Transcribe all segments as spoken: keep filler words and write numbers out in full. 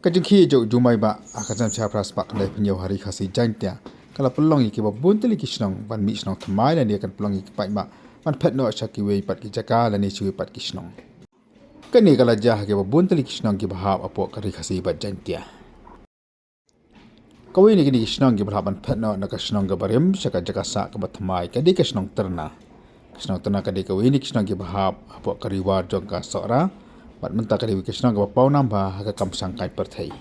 Ka jingkhie jong u Jumai Bah ha ka snem shihajar phra spah khyndai phew hynñiew ha ri Khasi Jaintia ka la pynlong ïa kiba bun tylli ki shnong ban mih shnong thymmai lane kan pynlong ïa ki paidbah ban phet noh sha kiwei pat ki jaka lane sha kiwei pat ki shnong. Kane ka la jia ha kiba bun tylli ki shnong kiba hap hapoh ka ri Khasi bad Jaintia. Kawei na kine ki shnong kiba la hap ban phet noh na ka shnong kaba rim sha ka jaka sah kaba thymmai ka dei ka shnong Tyrna. Ka shnong Tyrna ka dei kawei na ki shnong kiba hap hapoh ka ri War jong ka Sohra bad mynta ka dei kawei ka shnong kaba pawnam bha ha ka kam shangkai pyrthei.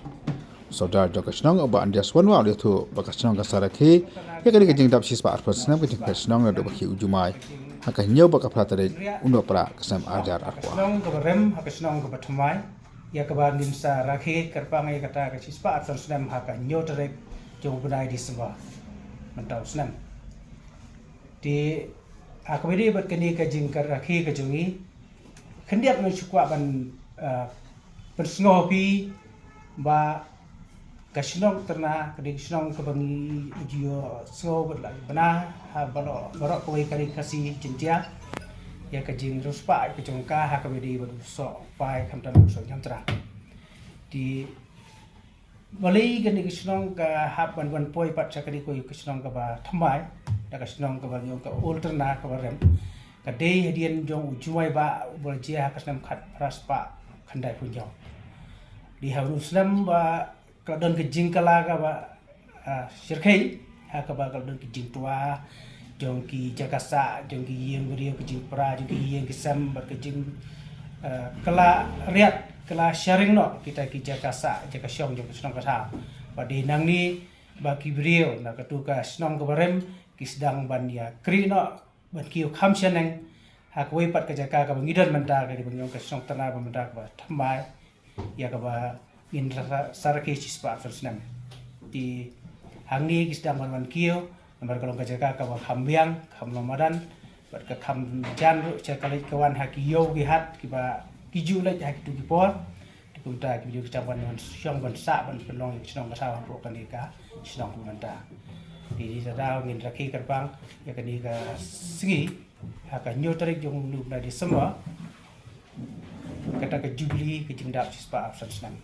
U Sordar jong ka shnong u Bah Andreas Wanwa u la ïathuh ba ka shnong ka sa rakhe ïa kane ka jingdap shispah arphew snem ka jingphet shnong naduh ba khie u Jumai ha ka hynñiew bad ka phra tarik u Nohprah ka snem arhajar arphew. Shnong kaba rim ha ka shnong kaba thymmai ïa kaba ngin sa rakhe kyrpang ïa kata ka shispah arphew snem ha ka hynñiew tarik jong u bnai December mynta u snem. Te ha kaba ïadei bad kane ka jingrakhe ka jong ngi, khyndiat ngan shu kwah ban, ah, pynsngew phi ba ka shnong Tyrna ka dei ka shnong kaba ngi ju ïohsngew bad la bna ha baroh, baroh kawei ka ri Khasi Jaintia ïa ka jingriewspah ka jong ka ha kaba ïadei bad u soh pai khamtam u soh ñiamtra. Te balei kane ka shnong ka hap ban wan poi pat sha kane kawei ka shnong kaba thymmai da ka shnong kaba ngi ong ka Old Tyrna kaba rim, ka dei hadien jong u Jumai Bah uba la jia ha ka snem khatphra spah khyndai phew hynñiew. Dei ha u snem ba ka la don ka jingkylla kaba, ah, shyrkhei ha kaba ka la don ka jingtwa jong ki jaka sah, jong ki ïing briew, ki jingpra jong ki ïing ki sem bad ka jing, ah, kylla riat, kylla sharing noh kita ki jaka sah, jaka shong jong ka shnong ka thaw. Bad dei nangne ba ki briew na katu ka shnong kaba rim ki sdang ban ïakrieh noh ban kiew kham shaneng ha kawei pat ka jaka kaba ngi don mynta, ka dei ba ngi ong ka shnong Tyrna ba mynta kaba thymmai ïa kaba ngin sa, sa rakhe shispah arphew snem. Te hangne ki sdang ban wan kiew namar ka long ka jaka kaba kham biang, kham long madan bad ka kham jan ruh sha ka leit ka wan ha ki ïew ki hat kiba ki ju leit ha kitu ki por. Te kumta ki briew ki sdang ban wan shong ban sah ban pynlong ïa ka shnong ka thaw hapoh kane ka shnong kumta. Te dei sa daw ngin rakhe kyrpang ïa kane ka sngi ha ka hynñiew tarik jong une u bnai December, kata ka jubili ka jingdap shispah arphew snem.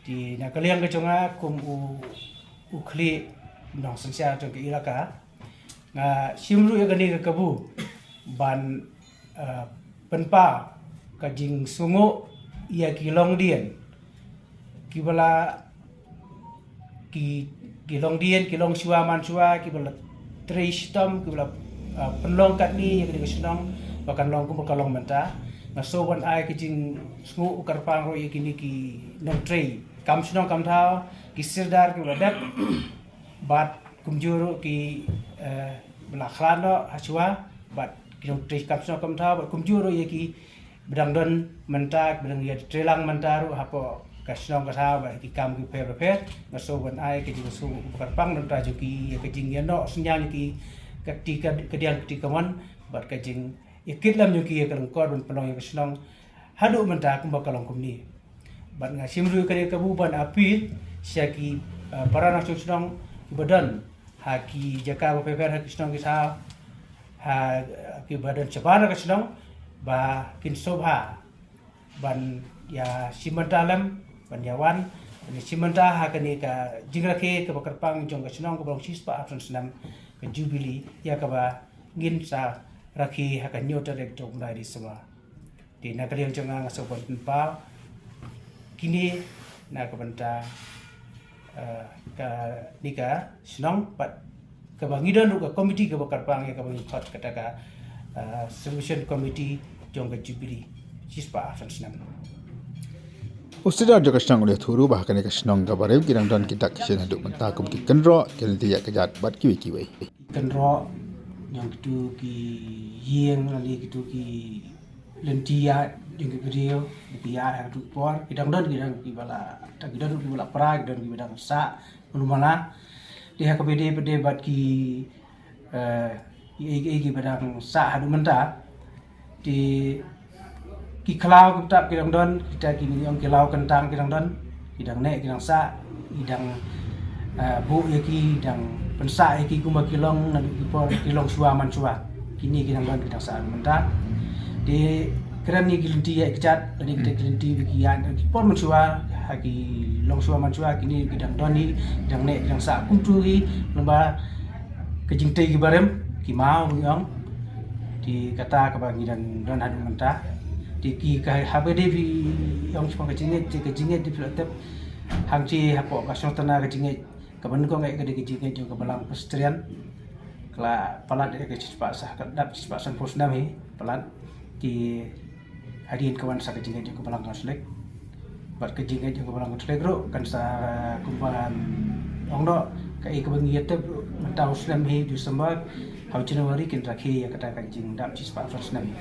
Te na ka liang ka jong nga kum u, u khlieh nongsynshar jong ka ilaka, nga shim ruh ïa kane ka kabu ban, eh, pynpaw ka jingsngewnguh ïa ki longdien kiba la, ki, ki longdien, ki longshuwa manshuwa kiba la trei shitom, kiba la, ah, pynlong katne ïa kane ka shnong ba kan long kumba ka long mynta. Nga sngewbha ban ai ka jingsngewnguh kyrpang ruh ïa kine ki nongtrei kam shnong kam thaw, ki sirdar kiba la dep bad kumjuh ruh ki, eh, ba la khlad noh hashuwa bad ki nongtrei kam shnong kam thaw bad kumjuh ruh ïa ki ba dang don mynta, ba dang ïa trei lang mynta ruh hapoh ka shnong ka thaw bad ki kam ki pher bapher. Nga sngewbha ban ai ka jingsngewnguh kyrpang na ka bynta jong ki ïa ka jingïaroh synñiang ïa ki, ka kti ka, ka diang ka kti kamon bad ka jingïakit lem jong ki ïa ka lyngkor ban pynlong ïa ka shnong haduh mynta kumba ka long kumne. Bad nga shim ruh ïa kane ka kabu ban appeal sha ki, eh, para nongshong shnong kiba don ha ki jaka bapher bapher, ha ki shnong ki thaw, ha kiba don shabar ka shnong ba kin sngewbha ban ïa shim bynta lem, ban ïa wan, ban ïa shim bynta ha kane ka jingrakhe kaba kyrpang jong ka shnong kaba long shispah arphew snem ka jubili ïa kaba ngin sa rakhe ha ka hynñiew tarik jong u bnai December. Te na ka liang jong nga nga sngewbha ban pynpaw kine na ka bynta, eh, kane ka shnong bad kaba ngi don ruh ka komiti kaba kyrpang ïa kaba ngi khot kata ka, eh, celebration committee jong ka jubili shispah arphew snem. U Sordar jong ka shnong u la ïathuh ruh ba ha kane ka shnong kaba rim ki dang don ki dak ki shin haduh mynta kum ki kynroh, ki lynti ïaid kjat bad kiwei kiwei. Kynroh jong kitu ki ïing lane kitu ki lynti ïaid jong ki briew, ki ïaid ha kitu ki por, ki dang don, ki dang kiba la, ki dang don kiba la pra, ki don kiba dang sah mano mano. Te ha kaba ïadei pat de bad ki, eh, ki, ki, kiba dang sah haduh mynta. Te ki khlaw ki btap ki dang don, kita ki, ngi ong ki khlaw kyntang ki dang don, ki dang neh ki dang sah, ki dang, eh, buh ïa ki, dang pynsah ïa ki kumba ki long naduh ki por ki longshuwa manshuwa. Kine ki dang don ki dang sah mynta. Te kren ïa ki lynti ïaid kjat, lane kita ki lynti ba ki ïaid ki por mynshuwa, ha ki longshuwa mynshuwa, kine ki dang don hi, ki dang neh, ki dang sah kumtu hi, namar ka jingtei ki barim ki maw, ngi ong. Te kata kaba ngi dang don haduh mynta. Te ki ka haba dei phi ong shaphang ka jingngeit, te ka jingngeit dei phi la tip hangta hapoh ka Sngewtynnat, ka jingngeit kaba nyngkong eh ka dei ka jingngeit jong ka Balang Presbyterian. Ka la palat ïa ka shispah sa, ka dap shispah sanphew snem hi palat. Te hadien ka wan sa ka jingngeit jong ka Balang Katholik. Bad ka jingngeit jong ka Balang Katholik ruh kan sa, kumba ong noh, kaei kaba ngi ïatip ruh mynta u snem hi December, ha u January kin rakhe ïa kata ka jingdap shispah sanphew snem hi.